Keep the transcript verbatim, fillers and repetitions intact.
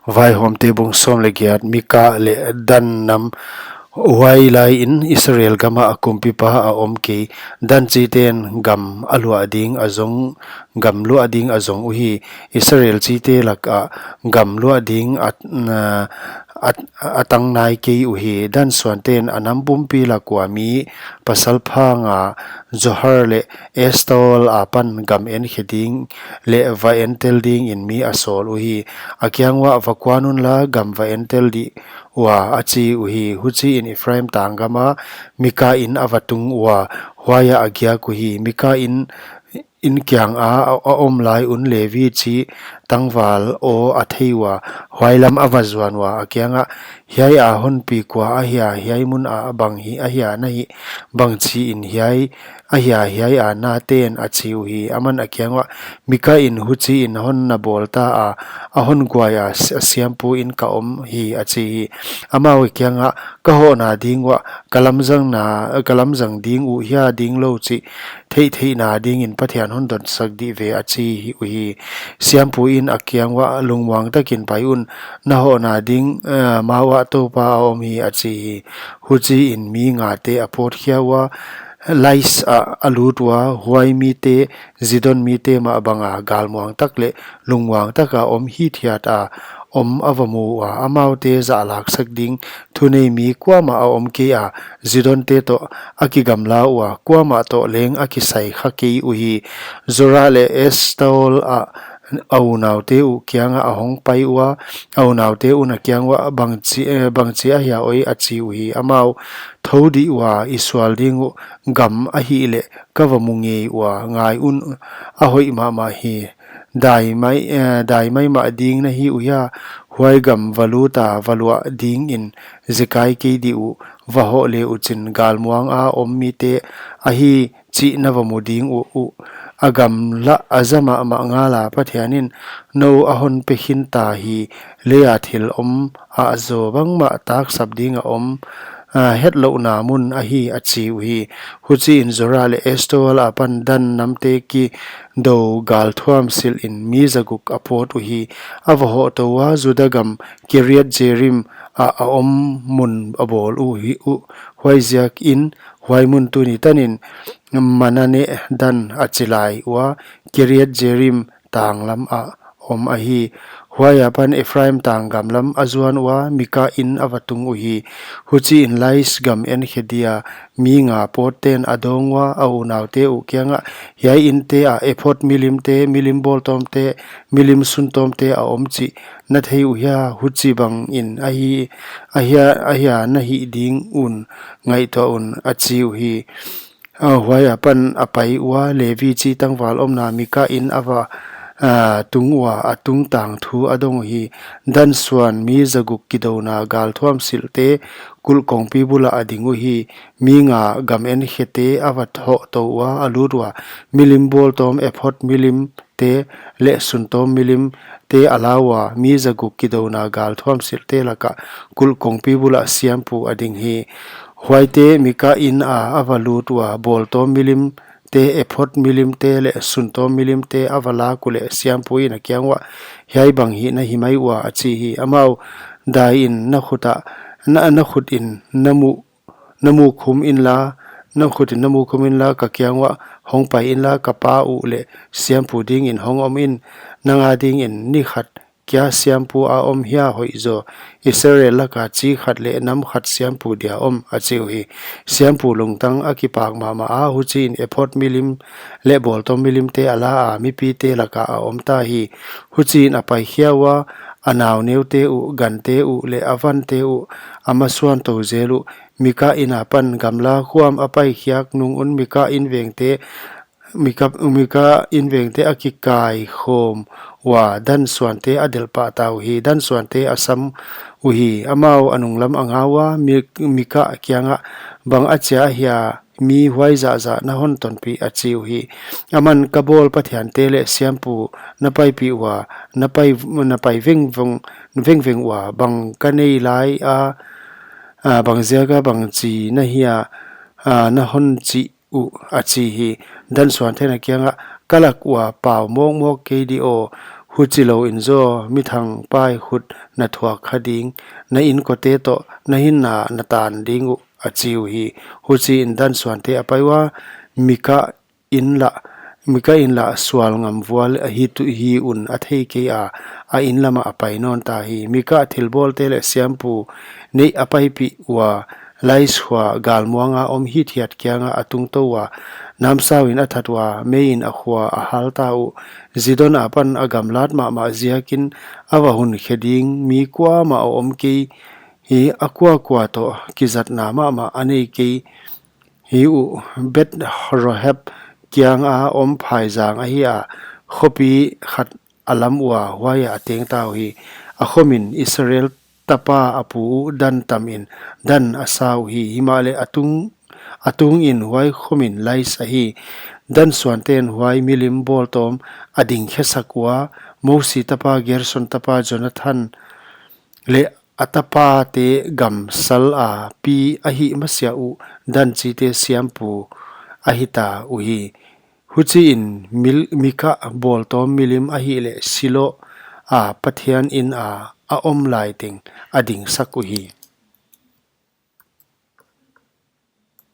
Vaihawmte bung sawm leh giat. Mika leh Dan nam. Huai lai in Israel gam ah kumpipa a om kei. Dan chite'n gam a luah ding a zong, gam luah ding a zong uhi. Israel chite lak ah gam luah ding a, a, a tang nai kei uhi. Dan suante'n a nam pumpi lak ua mi pasal pha nga, Zohar leh Estaol apan gam enkhe ding leh va entel ding in mi a sawl uhi. A kiang uah, va kuan unla, gam va entel dih ua, a chi uhi. Huchiin Ephraim tang gam ah Mika inn a va tung ua, huai ah a giak uhi. Mika inn, inn kiang a, a, a om lai un Levi chi tangval aw a thei ua, huai lam a va zuan ua, a kiang ah, hiai a hon pi kua ahia, hiai mun ah bang hi ahia na hih, bangchi in hiai ahia, hiai a na ten, a chi uhi. Aman a kiang uah, Mika in huchiin hon na bawl ta a, a hon guai a, si-, siampu in ka om hi, a chi hi. Amau a kiang ah, ka hohna ding uah, ka lamzang na, ka lamzang ding uh hia ding lou chih theihtheihna ding in Pathian hon donsak dih ve, a chi hi uhi. Siampu in a kiang uah, lungmuang takin pai un, na hohna ding, eh, ma uah Toupa a om hi, a chi hi. Huchiin mi ngate a pawt khia ua, Lais ah a lut ua, huai mite Zidon mite mah bang a galmuang tak leh lungmuang tak a om hithiat a om a va mu ua, amaute zahlaksak ding thunei mi kuamah a om kei a, Zidonte toh a kigamla ua, kuamah toh leng a kisai kha kei uhi. Zora leh Estaol ah a unaute uh kiang ah a hong pai ua, a unaute un a kiang uah, bangchi, eh, bangchi ahia oi, a chi uhi. Amau, thou dih ua, i sual ding uh gam ahih leh ka va mu ngei ua, ngai un, a hoih mahmah hi. Dai mai, eh, dai maimah ding na hi uh hia, huai gam va lut a, va luah ding in zekai kei dih uh, va hoh le uchin galmuang a om mite ahi chih na va mu ding uh uh. A gam lah a za mahmah ngal a, Pathian in nou a hon pe khin ta hi. Lei a thil om ah zaw bangmah taksap ding a om, ah, hetlouhna mun ahi, a chi uhi. Huchiin Zora leh Estaol apan Dan namte kidou galthuam silh in mi zaguk a pawt uhi. A va hoh tou ua, Juda gam Kiriat Jearim ah a om mun a bawl uhi uh. Huaiziakin huai mun tuni tanin Mananeh Dan a chi lai ua, Kiriat Jearim tang lam ah om ahi. Huai apan Ephraim tang gam lam a zuan ua, Mika inn a va tung uhi. Huchiin Lais gam enkhe dia mi nga pawtte'n a dawng ua, a unaute uh kiang ah, hiai innte ah ephod milimte, milim bawltawmte, milim suntawmte a om chih na thei uh hia, huchibang in ahi, ahia, ahia na hih ding un ngaihtuah un, a chi uhi. Ah, huai apan a pai ua, Levi chi tangval omna Mika inn a va, ah, tung ua, a tungtang thu a dong uhi. Dan suan mi zaguk kidouna galthuam silhte kulh kongpi bul ah a ding uhi. Mi nga gam enkhete a va hoh tou ua, a lut ua, milim bawltawm ephod milim te leh suntawm milimte a la ua, mi zaguk kidouna galthuam silhte lak ah kulh kongpi bul ah siampu a ding hi. Huaite Mika inn a a va lut ua, bawltawm milimte, ephod milimte leh suntawm milimte a va lak uleh siampu in a kiang uah, hiai bang hi na hi mai ua, a chi hi. Amau, dai in na khut ah, na, na khut in na mu na mu khum inla, na khut in na mu khum inla, ka kiang uah hong pai inla, ka pa uh leh siampu ding in hong om in, nang a ding in ni khat kia siampu a om hia hoih zaw, Israel lak a chi khat leh nam khat siampu dia om, a chi uhi. Siampu lungtang a kipak mahmah a, huchiin ephod milim leh bawltawm milimte a la a, mipite lak ah a om ta hi. Huchiin a pai khia ua, a nauneute uh, gante uh leh a vante uh a masuan tou zel uh, Mika inn apan gamla khuam a pai khiak nung un Mika inn vengte, Mika, Mika inn vengte a kikai khawm ua, Dan suante a delh pah ta uhi. Dan suante a sam uhi. Amau a nunglam a nga ua, Mi-, Mika kiang ah, bang a chia hia, mi huai zahzah na hon tonpih, a chi uhi. Aman, ka bawl pathiante leh siampu na paipih ua, na pai, na pai vengveng, vengveng ua, bang ka nei lai a, a, bang ziak a bangchi na hia, a, na hon chih uh, a chi hi. Dan suante'n a kiang ah, ka lak ua pau mawkmawk kei di aw, Huchilouin zaw, mithangpa'n khut na thuak kha ding, na inkote toh na hinna na tan ding uh, a chi uhi. Huchiin Dan suante a pai ua, Mika inn lah, Mika inn lah sual ngam vual ahi tuh hi un a thei kei a, a inn lamah a pai nawn ta hi. Mika thilbawlte leh siampu neih a paipih ua, Lais khua galmuanga om hithiat kianga a tungtou ua, namsauin a that ua, meiin a khua a hal ta uh. Zidon apan a gamlat mahmah ziakin a va hun khe ding mi kuamah a om kei hi, a kuakua toh kizatna mahmah a nei kei hi uh. Beth-horheb kianga om phaizang ahi a, khopi khat a lam ua, huaiah a teng ta uhi. A khomin Israel tapa a pu uh Dan tamin Dan a sa uhi. Himahleh a tung, a tungin huai khomin Lais ahi. Dan suanten huai milim bawltawm a dingkhesak ua, Mosi tapa, Gerson tapa Jonathan leh a tapate gamsala pi ahih masiah uh Dan chite siampu a hita uhi. Huchiin Mil-, Mika bawltawm milim ahihleh Silo a Pathian inn a a om lai teng a dingsak uhi.